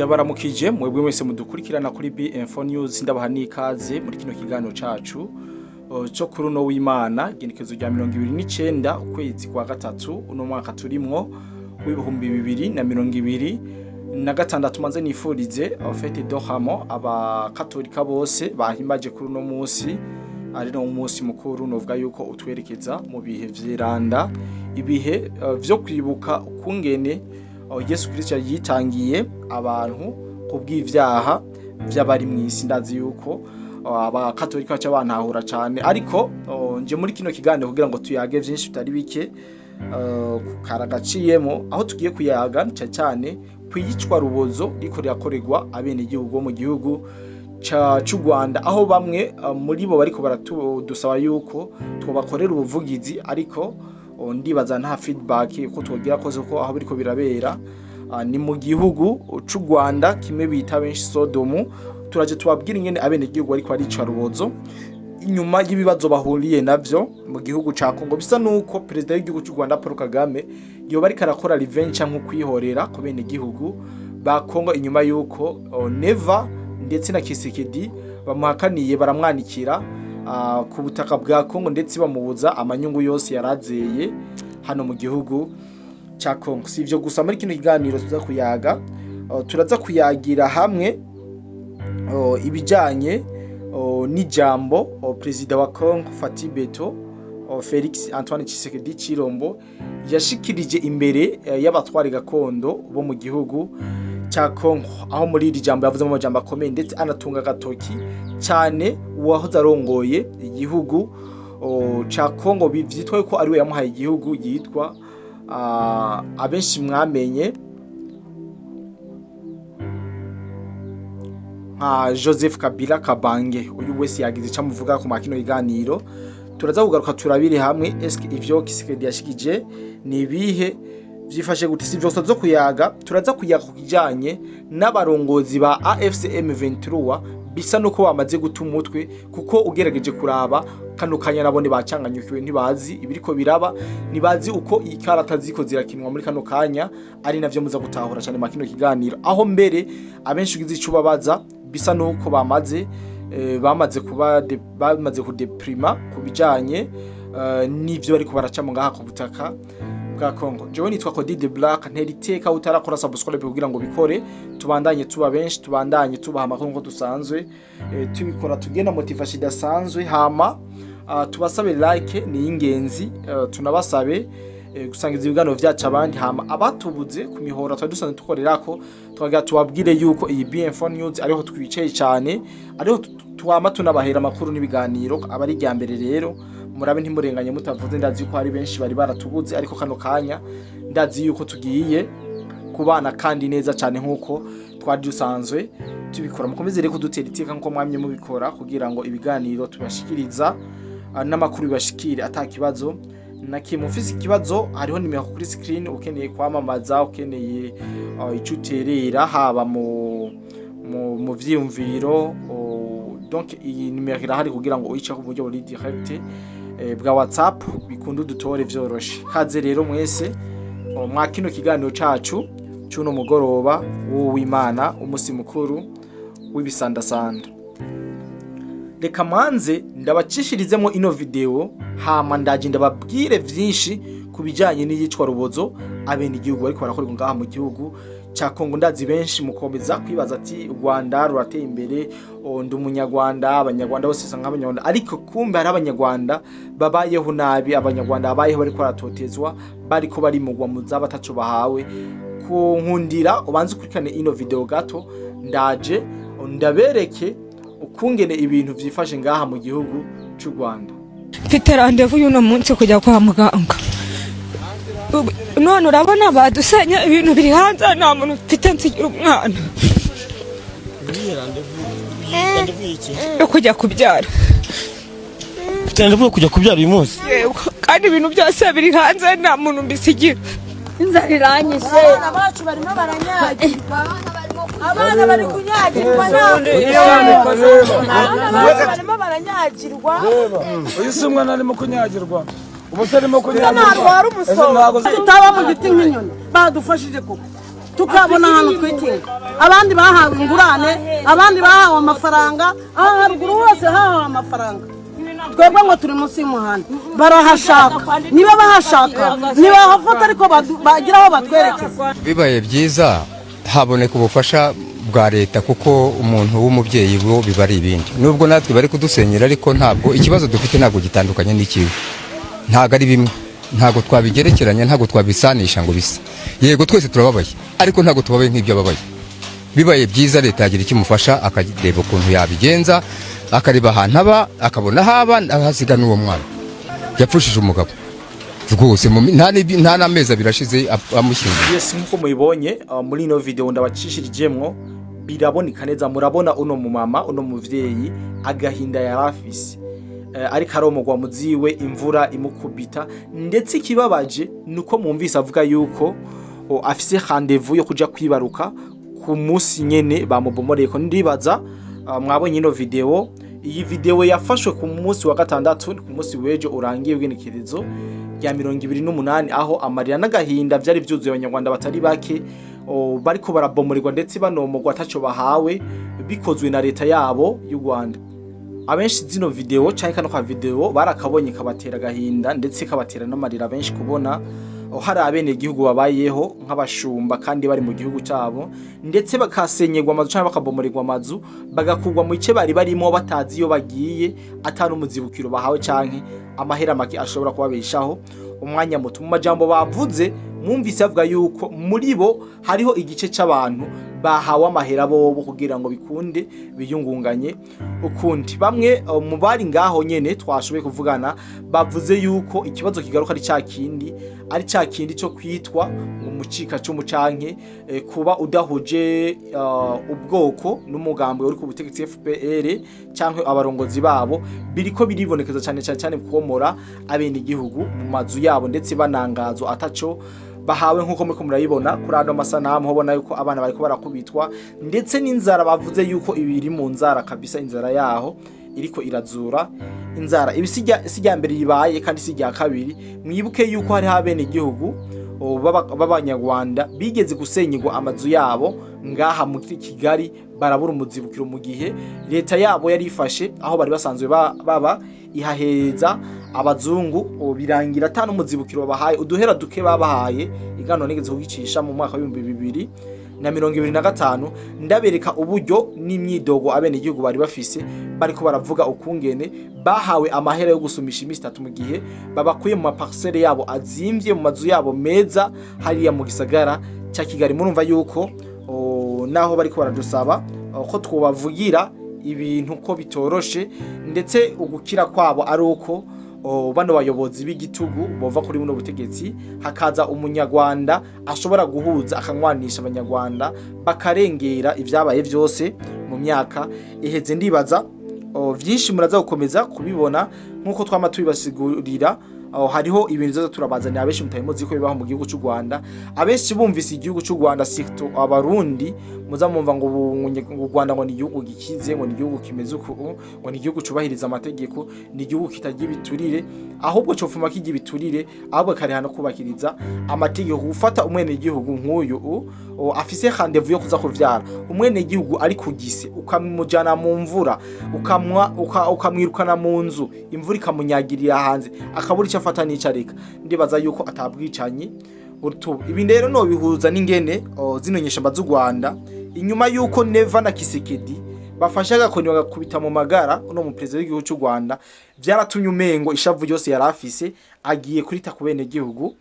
Ndabaramukije mwebwe mwese mudukurikirana kuri B-Info News, ndabaha n'ikaze muri kino kiganiro cacu co kuri uno w'Imana, igenekerezo rya 29 ukwezi kwa gatatu uno mwaka turimwo w'2026. Maze nifurize fête de Rameau abakatolika bose bahimbaje kuri uno munsi, ari no munsi mukuru novuga yuko utwerekeza mu bihe vy'iranda, ibihe vyo kwibuka ukungene Yesu Kristo yitangiye abantu kubw'ivyaha vy'abari mw'isi. Ndazi yuko abakatolika baca bantahura cane, ariko nje muri kino kiganiro kugira ngo tuyage vyinshi bitari bike karagaciyemo, aho tugiye kuyaga cane cane kwiyicwa rubozo riko rirakorerwa abenegihugu bo mu gihugu c'u Rwanda, aho bamwe muri bo bariko baradusaba yuko twobakorera ubuvugizi, ariko ndibaza nta feedback uko twogira kose, ko aho biriko birabera ni mu gihugu c'u Rwanda, kimwe bita benshi Sodomu. Turaje tubabwira ingene abenegihugu bariko barica rubozo inyuma y'ibibazo bahuriye navyo mu gihugu ca Kongo. Bisa nuko perezida w'igihugu c'u Rwanda Paul Kagame yoba ariko arakora revenge nko kwihorera ku benegihugu ba Kongo, inyuma yuko Neva ndetse na Tshisekedi bamuhakaniye, baramwanikira ku butaka bwa Kongo, ndetse bamubuza amanyungu yose yarazeye hano mu gihugu ca Kongo. Si ivyo gusa, muri kino kiganiro tuza kuyaga, turaza kuyagira hamwe ibijanye n'ijambo perezida wa Kongo Fatshi Béton, Felix Antoine Tshisekedi Tshilombo yashikirije imbere y'abatwari gakondo bo mu gihugu ca Kongo, aho muri iri jambo yavuzemo amajambo akomeye, ndetse anatunga agatoki cyane uwahoze arongoye igihugu ca Kongo, vyitwa yuko ariwe yamuhaye igihugu, yitwa abenshi mwamenye nka Joseph Kabila Kabange. Uyu wese yagize icyo amuvuga ku makino kiganiro, turaza kugaruka turabire hamwe eske ivyo Tshisekedi yashikije ni ibihe, vyifashe gute. Si vyose zo kuyaga, turaza kuyaga ku kijanye n'abarongozi ba AFC M23, bisa nuko bamaze guta umutwe, kuko ugerageje kuraba kano kanya nabone bacanganyukiwe, ntibazi ibiriko biraba, ntibazi uko ikarata ziko zirakinwa muri kano kanya, ari navyo muza gutahura cyane makino kiganiro, aho mbere abenshi ugize ico babaza bisa nuko bamaze kuba bamaze kudeprima ku bijanye n'ivyo bariko baracamo ngaha ku butaka bwa Congo. Jewe nitwa Cody de Black, ntera iteka utarakora subscribe kugira ngo bikore, tubandanye tuba benshi, tubandanye tubaha amakuru nko dusanzwe tubikora, tugenda motivation idasanzwe. Hama tubasabe like ni ingenzi, tunabasabe gusangiza ibiganiro vyacu abandi. Hama abatubuze ku mihora twari dusanzwe dukorerako, twagira tubabwire yuko iyi BM4 News ariho twicaye cyane, ariho twama tunabahera amakuru n'ibiganiro. Aba ari irya mbere rero, murabe ntimurenganye mutavuze. Ndazi yuko hari benshi bari baratubuze, ariko kano kanya ndazi yuko tugiye kubana kandi neza cyane nkuko twari dusanzwe tubikora. Mukomeze rero kudutera iteka nkuko mwamye mubikora, kugira ngo ibiganiro tubashikiriza n'amakuru bibashikire ata kibazo na kimwe. Ufise ikibazo, hariho nimero kuri screen, ukeneye kwamamaza, ukeneye ico uterera, haba mu vyiyumviro, donc iyi nimero irahari kugira ngo uyiceho ku buryo buri direct bwa WhatsApp, bikunde udutore vyoroshe. Kaze rero mwese mwa kino kiganiro cacu c'uno mugoroba w'Uwimana, umusi mukuru w'ibisandasanda. Reka manze ndabacishirizemo ino video, hama ndaje ndababwire vyinshi ku bijanye n'iyicwa rubozo abenegihugu bariko barakorerwa ngaha mu gihugu ca Kongo. Ndazi benshi mukomeza kwibaza ati u Rwanda rurateye imbere, ndi umunyarwanda, abanyarwanda bose bisa nk'abanyarwanda, ariko kumbe hari abanyarwanda babayeho nabi, abanyarwanda babayeho bariko baratotezwa, bariko barimugwa mu zabo ataco bahawe. Ku nkundira ubanze ukurikirane ino video gato, ndaje ndabereke ukungene ibintu vyifashe ngaha mu gihugu c'u Rwanda. Mfite rendez-vous y'uno munsi kujya kwa muganga. None urabona badusenya, ibintu biri hanze, nta muntu mfite nsigira umwana. Rendez-vous y'iki? Yo kujya kubyara. Ufite rendez-vous yo kujya kubyara uyu munsi? Yego, kandi ibintu byose biri hanze, nta muntu mbisigira. Inzara iranyishe. Abana bacu barimo baranyagirwa, abana bari kunyagirwa, abana bacu barimo baranyagirwa. Uyu si umwana arimo kunyagirwa, ubu se arimo kunyagirwa. Ntabwo wari umusoro Ese ntabwo tutaba mu giti nk'inyoni, badufashije koko. Tukabona ahantu twikinga. Abandi bahawe ingurane, abandi bahawe amafaranga. Aha haruguru hose hahawe amafaranga. Twebwe ngo turi munsi y'umuhanda. Barahashaka, niba bahashaka ntibahafata, ariko bagira aho batwerekeza. Bibaye byiza haboneka ubufasha bwa leta, kuko umuntu w'umubyeyi bo biba ari ibindi. Nubwo natwe bari kudusenyera, ariko ntabwo ikibazo dufite ntabwo gitandukanye n'ikiwe, ntabwo ari bimwe, ntabwo twabigerekeranya, ntabwo twabisanisha ngo bisa. Yego, twese turababaye, ariko ntabwo tubabaye nk'ibyo ababaye. Bibaye byiza leta yagira icyo imufasha, akareba ukuntu yabigenza, akareba ahantu aba, akabona aho aba, ahasiga n'uwo mwana yapfushije umugabo rwose nta n'amezi 2 ashize amushyinguye. Yes, nkuko mubibonye muri ino video ndabacishirijemwo, biraboneka neza. Murabona uno mumama, uno muvyeyi, agahinda yarafise, ariko aromogwa muziwe, imvura imukubita. Ndetse ikibabaje nuko mwumvise avuga yuko afise rendez-vous yo kuja kwibaruka ku munsi nyene bamubomoreye ko. Ndibaza mwabonye ino video. Iyi video yafashwe ku munsi wa gatandatu, ku munsi w'ejo urangiye, w'igenekerezo rya 28, aho amarira n'agahinda vyari vyuzuye abanyarwanda batari bake, bariko barabomorerwa ndetse banomogwa ataco bahawe, bikozwe na leta yabo y'u Rwanda. Abenshi zino video canke kano ka video barakabonye, kabatera agahinda ndetse kabatera n'amarira benshi, kubona hari abene igihugu babayeho nk'abashumba kandi bari mu gihugu cyabo, ndetse bakasenyerwa amazu canke bakabomoregwa amazu, bagakurwa mu bice bari barimo batazi iyo bagiye, atari umuzibukiro bahawe canke amahera make ashobora kubabeshaho umwanya muto. Mu majambo bavuze, mwumvise bavuga yuko muri bo hariho igice c'abantu bahawe amahera bobo kugira ngo bikunde biyungunganye ukundi. Bamwe mu bari ngaho nyene twashoboye kuvugana bavuze yuko ikibazo kigaruka ari ca kindi, ari ca kindi cyo kwitwa ngo mucika cumu canke kuba udahuje ubwoko n'umugambwe uri ku butegetsi FPR canke abarongozi babo. Biriko biribonekeza cyane cyane cyane komora abene igihugu mu mazu yabo, ndetse banangazwa ataco bahawe, nk'uko muriko murayibona kuri ano masanamu. Hobona yuko abana bariko barakubitwa, ndetse n'inzara. Bavuze yuko ibiri mu nzara kabisa, inzara yaho iriko irazura inzara. Ibi si irya mbere ribaye kandi si irya kabiri. Mwibuke yuko hariho abene igihugu b'abanyarwanda bigeze gusenyerwa amazu yabo ngaha muri Kigali, barabura umuzibukiro, mu gihe leta yabo yari ifashe aho bari basanzwe baba ihaheza abazungu, birangira ata n'umuzibukiro babahaye. Uduhera duke babahaye, igano nigeze kugicisha mu mwaka w'2025, ndabereka uburyo n'imyidogo abene igihugu bari bafise, bariko baravuga ukungene bahawe amahera yo gusumisha iminsi 3, mu gihe babakuye mu maparcelle yabo azimvye, mu mazu yabo meza hariya mu gisagara cya Kigali. Murumva yuko naho bariko baradusaba ko twobavugira ibintu ko bitoroshe, ndetse ugukira kwabo ari uko bano bayobozi b'igitugu bova kuri buno butegetsi, hakaza umunyarwanda ashobora guhuza akanywanisha abanyarwanda, bakarengera ibyabaye byose mu myaka iheze. Ndibaza vyinshi muraza gukomeza kubibona nk'uko twama tubibasigurira. Aho hariho ibintu bizoza turabazanira. Abenshi mutari muzi ko bibaho mu gihugu cy'u Rwanda. Abenshi bumvise igihugu cy'u Rwanda, surtout abarundi, muza mumva ngo ngo u Rwanda ngo ni igihugu gikize, ngo ni igihugu kimeze uku, ngo ni igihugu cubahiriza amategeko, ni igihugu kitagira ibiturire. Ahubwo cofuma kigira ibiturire, ahubwo kariha no kubakiriza amategeko. Gufata umwene gihugu nk'uyu afise rendez-vous yo kuza kuvyara, umwene gihugu ari kugise, ukamujana mu mvura, ukamwirukana mu nzu, imvura ikamunyagirira hanze, akabura icyo afata n'ico areka, ndibaza yuko atabwicanyi urutubu. Ibi rero no bihuza n'ingene zino nyeshamba z'u Rwanda, inyuma yuko Neva na Kisekedi bafashe agakoni bagakubita mu magara uno mu perezida w'igihugu cy'u Rwanda, byaratumye umengo ishavu ryose yari afise agiye kurita ku bene gihugu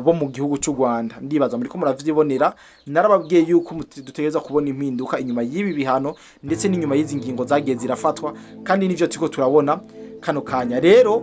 bo mu gihugu cy'u Rwanda. Ndibaza muriko muravyibonera. Narababwiye yuko dutegereza kubona impinduka inyuma y'ibi bihano, ndetse n'inyuma y'izi ngingo zagiye zirafatwa, kandi nivyo turiko turabona kano kanya. Rero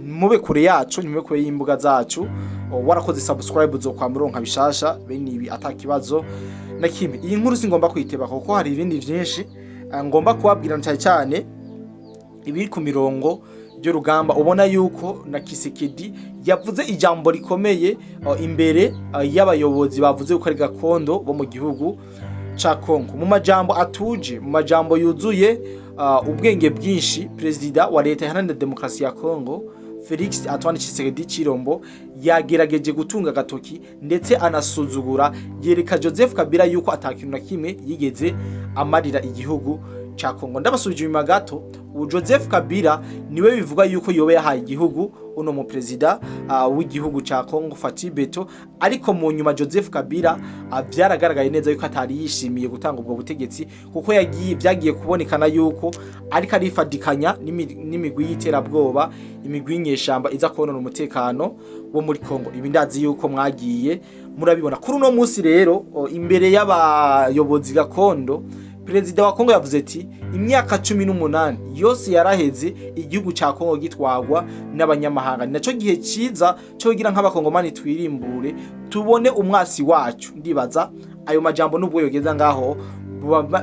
mube kure yacu, ntimube kure y'imbuga zacu. Warakoze subscribe, uzokwama uronka bishasha bene ibi atakibazo na kimwe. Iyi nkuru singomba kuyiteba kuko hari ibindi vyinshi ngomba kubabwira, cyane cyane ibiri ku mirongo by'urugamba. Ubona yuko na Kisekedi yavuze ijambo rikomeye imbere y'abayobozi bavuze ko ari gakondo bo mu gihugu ca Kongo. Mu majambo atuje, mu majambo yuzuye ubwenge bwinshi, perezida wa leta iharanira demokarasi ya Kongo Felix Tshisekedi yavuze yuko Felix Antoine Tshisekedi Chilombo yagerageje gutunga agatoki ndetse anasuzugura, yereka Joseph Kabila yuko atakintu na kimwe yigeze amarira igihugu ca Kongo. Ndabasubije inyuma gato, ubu Joseph Kabila niwe bivuga yuko yoba yahaye igihugu uno mu perezida w'igihugu ca Kongo Fatshi Béton, ariko mu nyuma Joseph Kabila vyaragaragaye neza yuko atari yishimiye gutanga ubwo butegetsi, kuko yagiye byagiye kubonekana yuko ariko arifadikanya n'imigwi y'iterabwoba, imigwi y'inyeshamba iza konona umutekano wo muri Kongo. Ibi ndazi yuko mwagiye murabibona. Kuri uno munsi rero, imbere y'abayobozi gakondo, perezida wa Kongo yavuze ati imyaka 18 yose yaraheze igihugu ca Kongo gitwagwa n'abanyamahanga, ni naco gihe ciza cyo kugira nk'abakongomani twirimbure tubone umwasi wacu. Ndibaza ayo majambo nubwo yogeza ngaho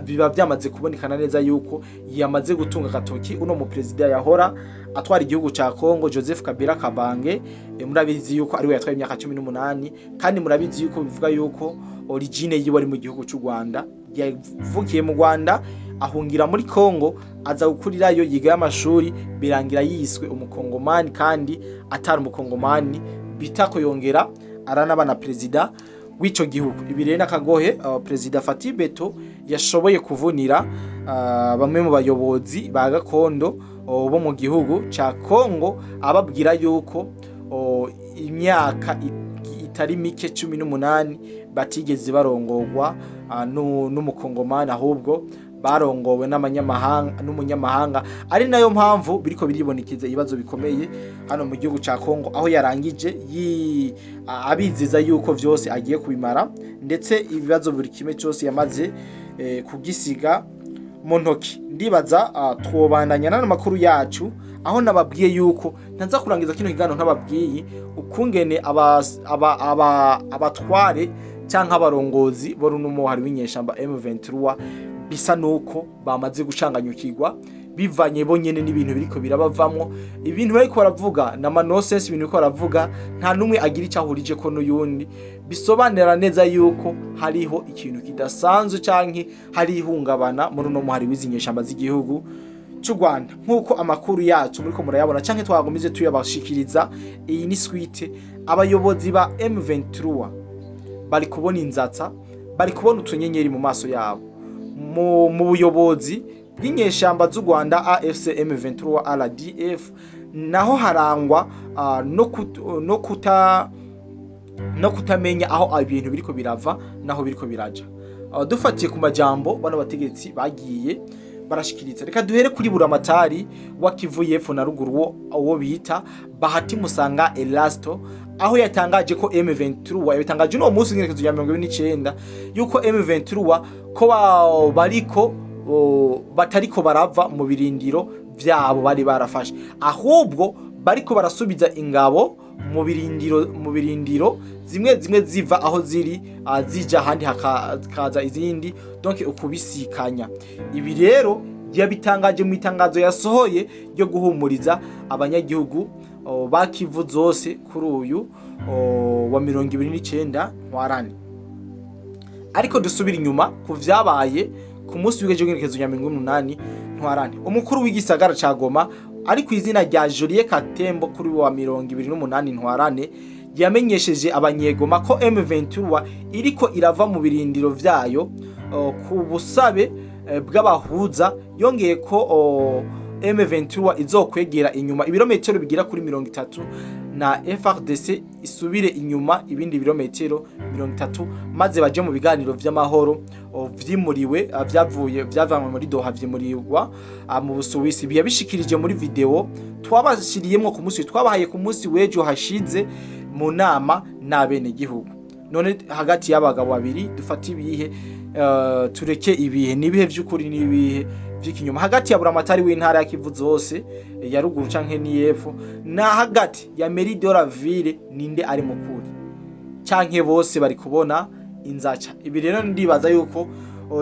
biba byamaze kubonekana neza yuko yamaze gutunga agatoki uno mu perezida yahora atwara igihugu ca Kongo Joseph Kabila Kabange. Murabizi yuko ariwe yatwaye imyaka 18, kandi murabizi yuko bivuga yuko origine yiwe ari mu gihugu cy'u Rwanda, yavukiye mu Rwanda ahungira muri Kongo, aza gukurirayo, yiga amashuri, birangira yiswe umukongomani kandi atari umukongomani, bitako yongera aranaba na perezida w'ico gihugu. Ibi rero n'akagohe perezida Fatshi Béton yashoboye kuvunira bamwe mu bayobozi ba gakondo bo mu gihugu ca Kongo, ababwira yuko imyaka itari mike 18 batigeze barongorwa n'umukongomani, ahubwo barongowe n'amanyamahanga, n'umunyamahanga, ari nayo mpamvu biriko biribonekeza ibibazo bikomeye hano mu gihugu ca Kongo, aho yarangije abizeza yuko vyose agiye kubimara, ndetse ibibazo buri kimwe cyose yamaze kugisiga mu ntoki. Ndibaza twobandanya n'amakuru yacu, aho nababwiye yuko ntaza kurangiza kino kiganiro ntababwiye ukungene abatware canke abarongozi bo runo muhari w'inyeshamba M23 bisa nuko bamaze gucanganyukirwa bivanye bonyene n'ibintu biriko birabavamwo. Ibintu bariko baravuga na nonsense, ibintu bariko baravuga nta numwe agira icyo ahurije ko n'uyundi, bisobanura neza yuko hariho ikintu kidasanzwe canke hari ihungabana muri uno muhari w'izi nyeshamba z'igihugu cy'u Rwanda, nk'uko amakuru yacu muriko murayabona canke twagomeje tuyabashikiriza. Iyi ni suite. Abayobozi ba M23 bari kubona inzatsa, bari kubona utunyenyeri mu maso yabo mu buyobozi bw'inyeshamba z'u Rwanda AFC M23 RDF, naho harangwa no kutamenya aho ibintu biriko birava naho biriko biraja. Dufatiye ku majambo bano bategetsi bagiye barashikiriza, reka duhere kuri buramatari wa Kivu y'Epfo na ruguru, wo bita Bahati Musanga Elasto, aho yatangaje ko M23, yabitangaje uno munsi ngerekezo ya 29, yuko M23 ko bariko batariko barava mu birindiro vyabo bari barafashe, ahubwo bariko barasubiza ingabo mu birindiro zimwe zimwe ziva aho ziri zija ahandi, hakaza izindi, donc ukubisikanya. Ibi rero yabitangaje mu itangazo yasohoye ryo guhumuriza abanyagihugu ba Kivu zose kuri uyu wa 29 Ntwarante. Ariko dusubira inyuma ku vyabaye ku munsi w'ejo w'igenekerezo rya 80 Ntwarante. Umukuru w'igisagara ca Goma ari ku izina rya Julie Katembo, kuri wa 28 Ntwarante yamenyesheje abanyegoma ko M23 iriko irava mu birindiro vyayo ku busabe bw'abahuza. Yongeye ko M23 izokwegera inyuma ibirometero bigira kuri 30 na FARDC isubire inyuma ibindi birometero 30, maze baje mu biganiro vy'amahoro vyimuriwe, vyavuye vyavanywe muri Doha vyimurirwa mu Busuwisi. Biyabishikirije muri video twabashiriyemwo ku munsi twabahaye ku munsi w'ejo hashize mu nama n'abene gihugu. None hagati y'abagabo babiri dufata ibihe, tureke ibihe nibihe vy'ukuri n'ibihe vy'ikinyoma? Hagati ya buramatari w'intara ya Kivu zose ya ruguru canke n'iyepfo na hagati ya maire de la ville, ninde ari mukuri, canke bose bari kubona inzaca? Ibi rero ndibaza yuko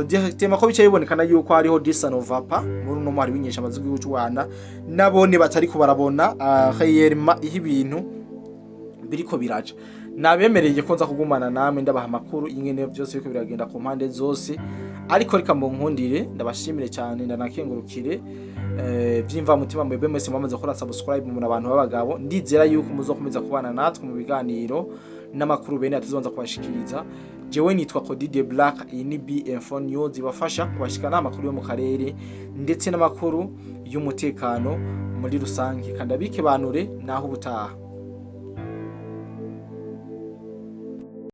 directement ko bice bibonekana yuko hariho disanovapa muri uno mwari w'inyeshamba z'igihugu cy'u Rwanda, nabone batari ko barabona réellement iho ibintu biriko biraja. Nabemereye ko nza kugumana namwe, ndabaha amakuru ingene byose biriko biragenda ku mpande zose. Ariko reka munkundire ndabashimire cyane, ndanakengurukire by'imvamutima mwebwe mwese mwamaze gukora subscribe. Mu abantu b'abagabo, ndizera yuko muzokomeza kubana natwe mu biganiro n'amakuru bene tuzobanza kubashikiriza. Jewe nitwa Cody Black, iyi ni BM4 News ibafasha kubashikana amakuru yo mu karere ndetse n'amakuru y'umutekano muri rusange. Kandi abike banure naho ubutaha.